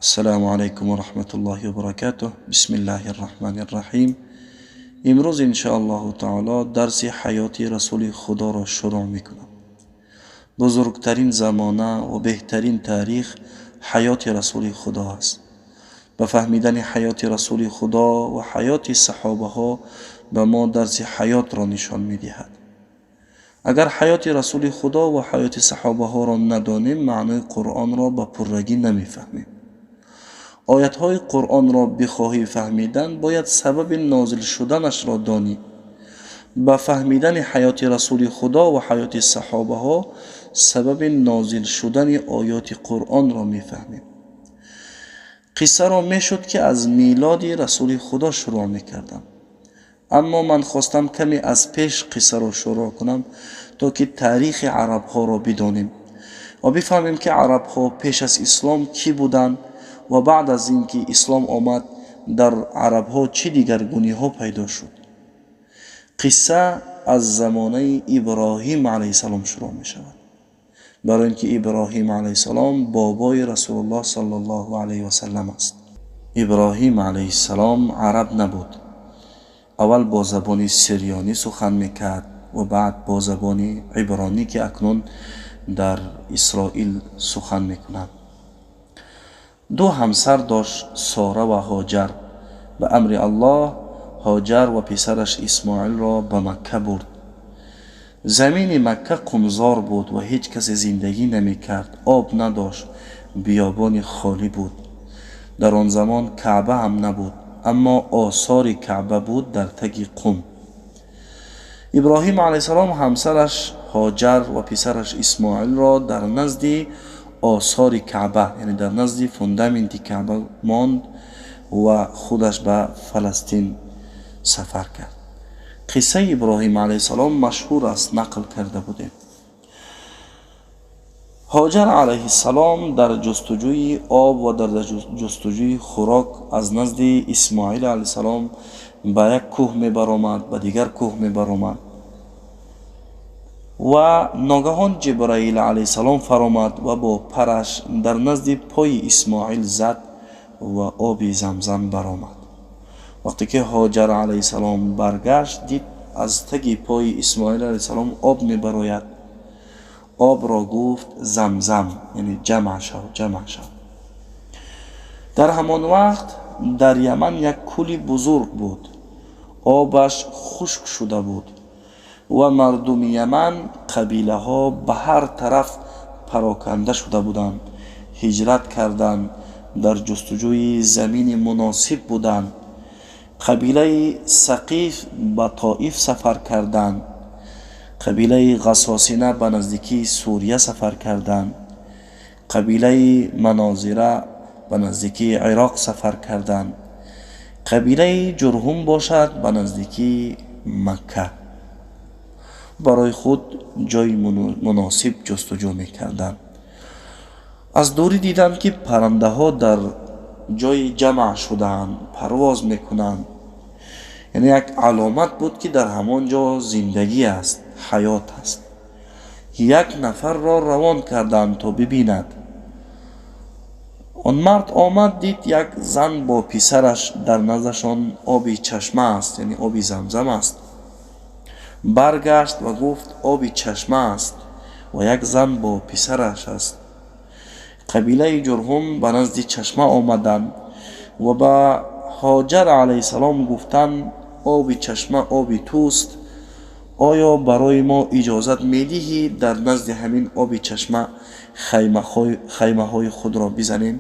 Ассалому алайкум ва раҳматуллоҳи ва баракатуҳ. Бисмиллаҳир раҳмонир раҳим. Имрӯз иншоаллоҳу таоло дарси ҳаёти Расули Худоро шурӯъ мекунам. Бузургтарин замона ва беҳтарин таърих ҳаёти Расули Худо аст. Ба фаҳмидани ҳаёти Расули Худо ва ҳаёти саҳобаҳо ба мо дарси ҳаётро нишон медиҳад. Агар ҳаёти Расули Худо ва ҳаёти саҳобаҳоро надонем, маънои Қуръонро ба пуррагӣ намефаҳмем. Оятҳои Қуръонро бихоҳӣ фаҳмидан, бояд сабаби нозил шуданашро донӣ. Ба фаҳмидани ҳаёти Расули Худо ва ҳаёти саҳобаҳо сабаби нозил шудани оёти Қуръонро мефаҳмем. Қиссаро мешуд, ки аз милоди Расули Худо шурӯъ мекардам. Аммо ман хостам каме аз пеш қиссаро шурӯъ кунам, то ки таърихи арабҳоро бидонем ва бифаҳмем, ки арабҳо пеш аз ислом кӣ буданд ва баъд аз ин ки ислом омад, дар арабҳо чӣ дигаргуниҳо пайдо шуд. Қисса аз замонаи Иброҳим алайҳиссалом шурӯъ мешавад, барои ин ки Иброҳим алайҳиссалом бобои Расулуллоҳ саллаллоҳу алайҳи васаллам аст. Иброҳим алайҳиссалом араб набуд. Аввал бо забони сирёнӣ сухан мекард ва баъд бо забони ибронӣ, ки акнун дар Исроил сухан мекунанд. Ду ҳамсар дошт, Сора ва Ҳоҷар. Ба амри Аллоҳ Ҳоҷар ва писараш Исмоилро ба Макка бурд. Замини Макка қумзор буд ва ҳеҷ касе зиндагӣ намекард, об надошт, биёбони холӣ буд. Дар он замон Каъба ҳам набуд, аммо осори Каъба буд дар таги қум. Иброҳим алайҳиссалом ҳамсараш Ҳоҷар ва писараш Исмоилро дар назди осори Каъба, яъне дар назди фундаменти Каъба монд ва худаш ба Фаластин сафар кард. Қиссаи Иброҳим алайҳиссалом машҳур аст, нақл карда будем. Ҳоҷар алайҳиссалом дар ҷустуҷӯи об ва дар ҷустуҷӯи хӯрок аз назди Исмоил алайҳиссалом ба як кӯҳ мебаромад, ба дигар кӯҳ мебаромад ва ногаҳон Ҷибраил алайҳиссалом фаромад ва бо параш дар назди пои Исмоил зад ва оби Замзам баромад. Вақте ки Ҳоҷар алайҳиссалом баргашт, дид, аз таги пои Исмоил алайҳиссалом об мебарояд. Обро гуфт Замзам, яъне ҷамъ шав, ҷамъ шав. Дар ҳамон вақт дар Яман як кӯли бузург буд, обаш хушк шуда буд ва мардуми Яман, қабилаҳо ба ҳар тараф пароканда шуда буданд, ҳиҷрат карданд, дар ҷустуҷӯи замини муносиб буданд. Қабилаи Сақиф ба Тоиф сафар карданд, қабилаи Ғасосина ба наздикии Сурия сафар карданд, қабилаи Манозира ба наздикии Ироқ сафар карданд, қабилаи Ҷурҳум бошад, ба наздикии Макка барои худ ҷои муносиб ҷустуҷӯ мекарданд. Аз дурӣ диданд, ки паррандаҳо дар ҷои ҷамъ шудаанд, парвоз мекунанд, яъне як аломат буд, ки дар ҳамон ҷо зиндагӣ аст, ҳаёт аст. Як нафарро равон карданд, то бибинад. Он мард омад, дид, як зан бо писараш, дар наздашон оби чашма аст, яъне оби Замзам аст. Баргашт ва гуфт: оби чашма аст ва як зан бо писараш аст. Қабилаи Ҷурҳум ба назди чашма омаданд ва ба Ҳоҷар алайҳиссалом гуфтанд: оби чашма оби туст, оё барои мо иҷозат медиҳӣ дар назди ҳамин оби чашма хаймаҳои худро бизанем?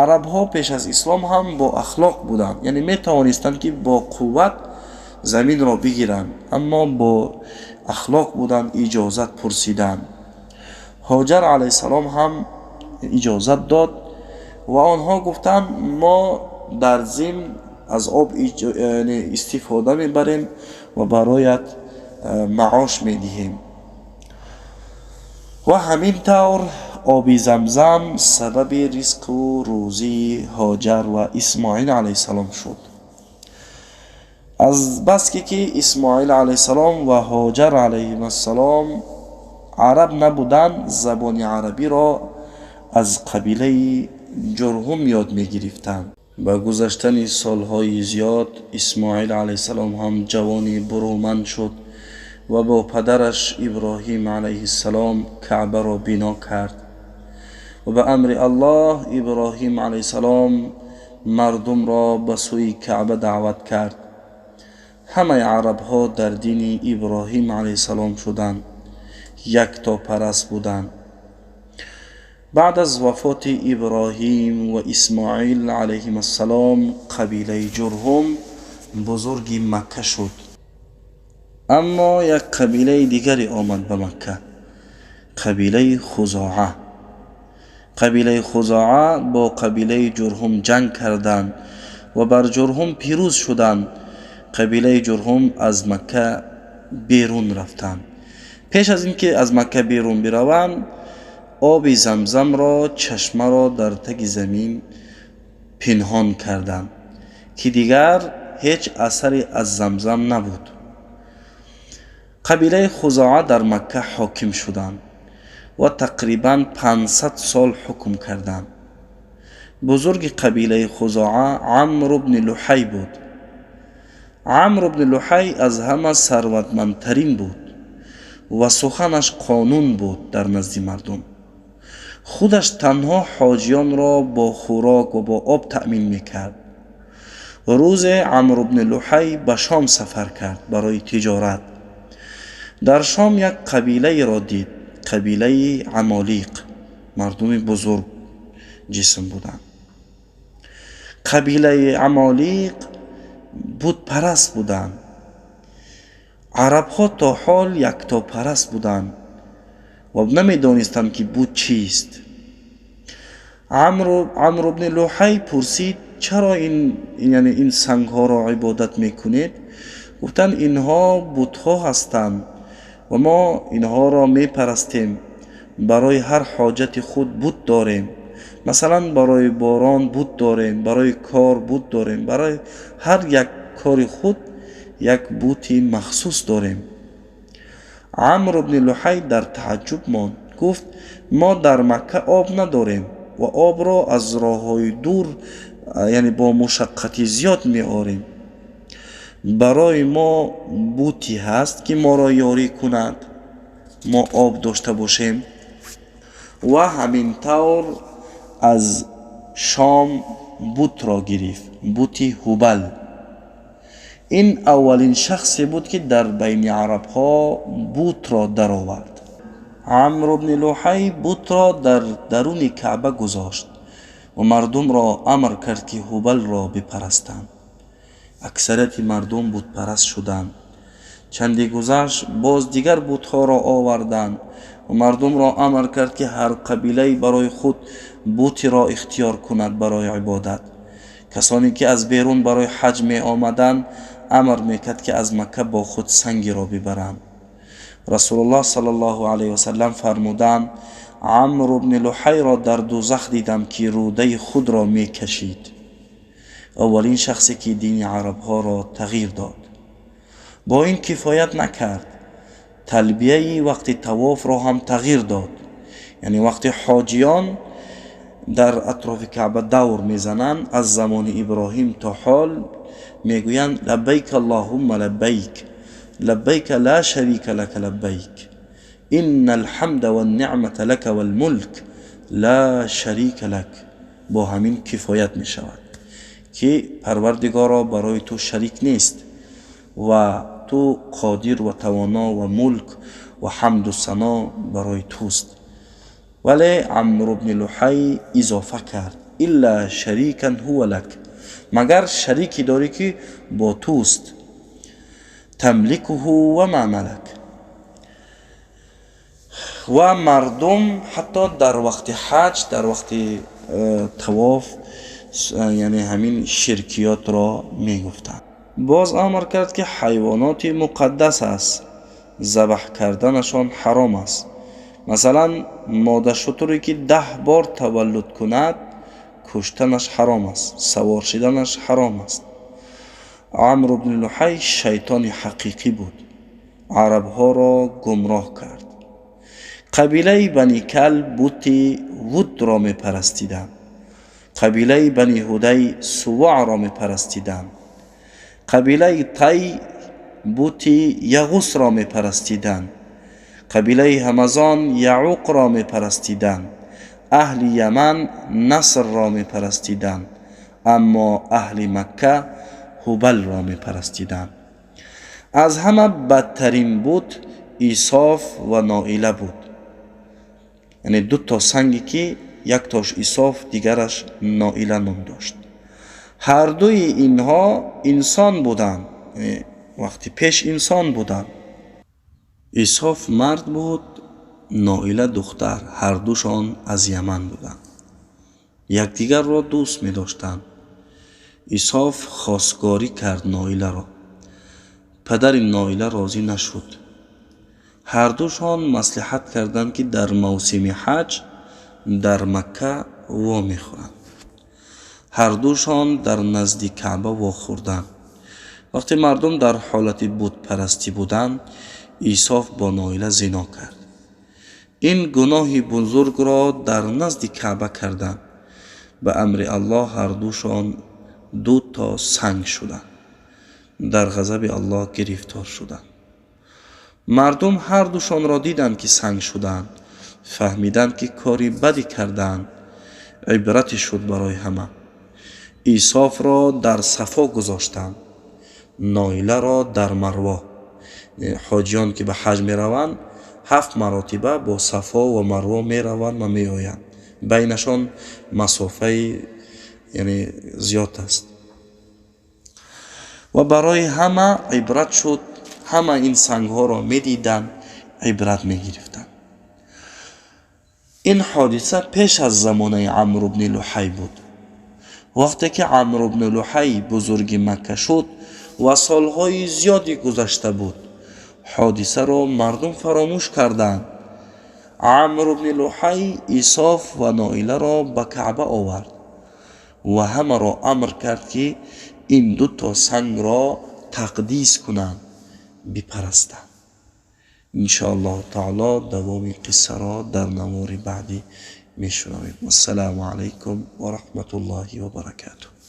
Арабҳо пеш аз ислом ҳам бо ахлоқ буданд, яъне метавонистанд, ки бо қувват заминро бигиранд, аммо бо ахлоқ буданд, иҷозат пурсиданд. Ҳоҷар алайҳиссалом ҳам иҷозат дод ва онҳо гуфтанд: мо дар зимн аз об истифода мебарем ва бароят маош медиҳем. Ва ҳамин тавр оби Замзам сабаби ризқу рӯзии Ҳоҷар ва Исмоил алайҳиссалом шуд. Аз баске ки Исмоил алайҳиссалом ва Ҳоҷар алайҳиссалом араб набуданд, забони арабиро аз қабилаи Ҷурҳум ёд мегирифтанд. Ба гузаштани солҳои зиёд Исмоил алайҳиссалом ҳам ҷавони буруманд шуд ва бо падараш Иброҳим алайҳиссалом Каъбаро бино кард. Ва ба амри Аллоҳ Иброҳим алайҳиссалом мардумро ба сӯи Каъба даъват кард. Ҳамаи арабҳо дар дини Иброҳим алайҳиссалом шуданд, яктопараст буданд. Баъд аз вафоти Иброҳим ва Исмоил алайҳимассалом қабилаи Ҷурҳум бузурги Макка шуд. Аммо як қабилаи дигаре омад ба Макка, қабилаи Хузоа. Қабилаи Хузоа бо қабилаи Ҷурҳум ҷанг карданд ва бар Ҷурҳум пирӯз шуданд. Қабилаи Ҷурҳум аз Макка берун рафтанд. Пеш аз ин ки аз Макка берун бираванд, оби Замзамро, чашмаро дар таги замин пинҳон карданд, ки дигар ҳеҷ асаре аз Замзам набуд. Қабилаи Хузоа дар Макка ҳоким шуданд ва тақрибан 500 сол ҳукм карданд. Бузурги қабилаи Хузоа Амр ибни Луҳай буд. Амр ибни Луҳай аз ҳама сарватмандтарин буд ва суханаш қонун буд дар назди мардум. Худаш танҳо ҳоҷиёнро бо хӯрок ва бо об таъмин мекард. Рӯзе Амр ибни Луҳай ба Шом сафар кард барои тиҷорат. Дар Шом як қабилаеро дид, қабилаи Амолиқ, мардуми бузург ҷисм буданд. Қабилаи Амолиқ бутпараст буданд. Арабҳо то ҳол яктопараст буданд ва намедонистанд, ки бут чист. Амр ибни Луҳай пурсид: чаро ин, яъне ин сангҳоро ибодат мекунед? Гуфтанд: инҳо бутҳо ҳастанд ва мо инҳоро мепарастем. Барои ҳар ҳоҷати худ бут дорем. Масалан, барои борон бут дорем, барои кор бут дорем, барои ҳар як кори худ як бути махсус дорем. Амр ибни Луҳай дар тааҷҷуб монд. Гуфт: мо дар Макка об надорем ва обро аз роҳҳои дур, яъне бо мушаққати зиёд меорем. Барои мо бути ҳаст, ки моро ёрӣ кунад, мо об дошта бошем? Ва ҳамин тавр аз Шом бутро гирифт, бути Ҳубал. Ин аввалин шахсе буд, ки дар байни арабҳо бутро даровард. Амр ибни Луҳай бутро дар даруни Каъба гузошт ва мардумро амр кард, ки Ҳубалро бипарастанд. Аксарияти мардум бутпараст шуданд. Чанде гузашт, боз дигар бутҳоро оварданд ва мардумро амр кард, ки ҳар қабилае барои худ бутеро ихтиёр кунад барои ибодат. Касоне ки аз берун барои ҳаҷ меомаданд, амр мекард, ки аз Макка бо худ сангеро бибаранд. Расулуллоҳ саллаллоҳу алайҳи васаллам фармуданд: Амр ибни Луҳайро дар дузах дидам, ки рӯдаи худро мекашид. Аввалин шахсе, ки дини арабҳоро тағйир дод. Бо ин кифоят накард, талбияи вақти тавофро ҳам тағйир дод. Яъне вақти ҳоҷиён дар атрофи Каъба давр мезананд, аз замони Иброҳим то ҳол мегӯянд: лаббайк аллоҳумма лаббайк, лаббайк ла шарика лака лаббайк, инна алҳамда ванниъмата лака валмулк ла шарика лак. Бо ҳамин кифоят мешавад, ки Парвардигоро, барои ту шарик нест ва ту қодир ва тавоно ва мулк ва ҳамду сано барои туст. Вале Амр ибни Луҳай изофа кард: илла шарикан ҳува лак, магар шарике дорӣ, ки бо туст, тамликуҳу ва ма малак. Ва мардум ҳатто дар вақти ҳаҷ, дар вақти тавоф, яъне ҳамин ширкиётро мегуфтанд. Боз амр кард, ки ҳайвоноти муқаддас аст, забҳ карданашон ҳаром аст. Масалан, модашутуре, ки 10 бор таваллуд кунад, куштанаш ҳаром аст, савор шиданаш ҳаром аст. Амр ибни Луҳай шайтони ҳақиқӣ буд, арабҳоро гумроҳ кард. Қабилаи Бани Калб бути Вудро мепарастиданд. Қабилаи Бани Ҳудай Суваъро мепарастиданд. Қабилаи Тай бути Яғусро мепарастиданд. Қабилаи Ҳамазон Яъуқро мепарастиданд. Аҳли Яман Насрро мепарастиданд. Аммо аҳли Макка Ҳубалро мепарастиданд. Аз ҳама бадтарин бут Исоф ва Ноила буд. Яъне ду то санге ки яктош Исоф, дигараш Ноила ном дошт. Ҳардуи инҳо инсон буданд, вақти пеш инсон буданд. Исоф мард буд, Ноила духтар, ҳардушон аз Яман буданд. Якдигарро дӯст медоштанд. Исоф хостгорӣ кард Ноиларо. Падари Ноила розӣ нашуд. Ҳардушон маслиҳат карданд, ки дар мавсими ҳаҷ дар Макка вомехӯранд. Ҳардушон дар назди Каъба вохӯрданд. Вақте мардум дар ҳолати бутпарастӣ буданд, Исоф бо Ноила зино кард. Ин гуноҳи бузургро дар назди Каъба карданд. Ба амри Аллоҳ ҳардушон ду то санг шуданд. Дар ғазаби Аллоҳ гирифтор шуданд. Мардум ҳардушонро диданд, ки санг шуданд. Фаҳмиданд, ки кори бадӣ карданд. Ибрате шуд барои ҳама. Исофро дар Сафо гузоштанд, Ноиларо дар Марво. Ҳоҷиён ки ба ҳаҷ мераванд, 7 маротиба бо Сафо ва Марво мераванд ва меоянд. Байнашон масофаи яъне зиёд аст. Ва барои ҳама ибрат шуд. Ҳама ин сангҳоро медиданд, ибрат мегирифтанд. Ин ҳодиса пеш аз замонаи Амр ибни Луҳай буд. Вақте ки Амр ибни Луҳай бузурги Макка шуд ва солҳои зиёде гузашта буд, ҳодисаро мардум фаромӯш карданд. Амр ибни Луҳай Исоф ва Ноиларо ба Каъба овард ва ҳамаро амр кард, ки ин ду то сангро тақдис кунанд, бипарастанд. Иншоаллоҳу таоло давоми қиссаро дар навори баъдӣ мешунавем. Ассалому алайкум ва раҳматуллоҳи ва баракатуҳ.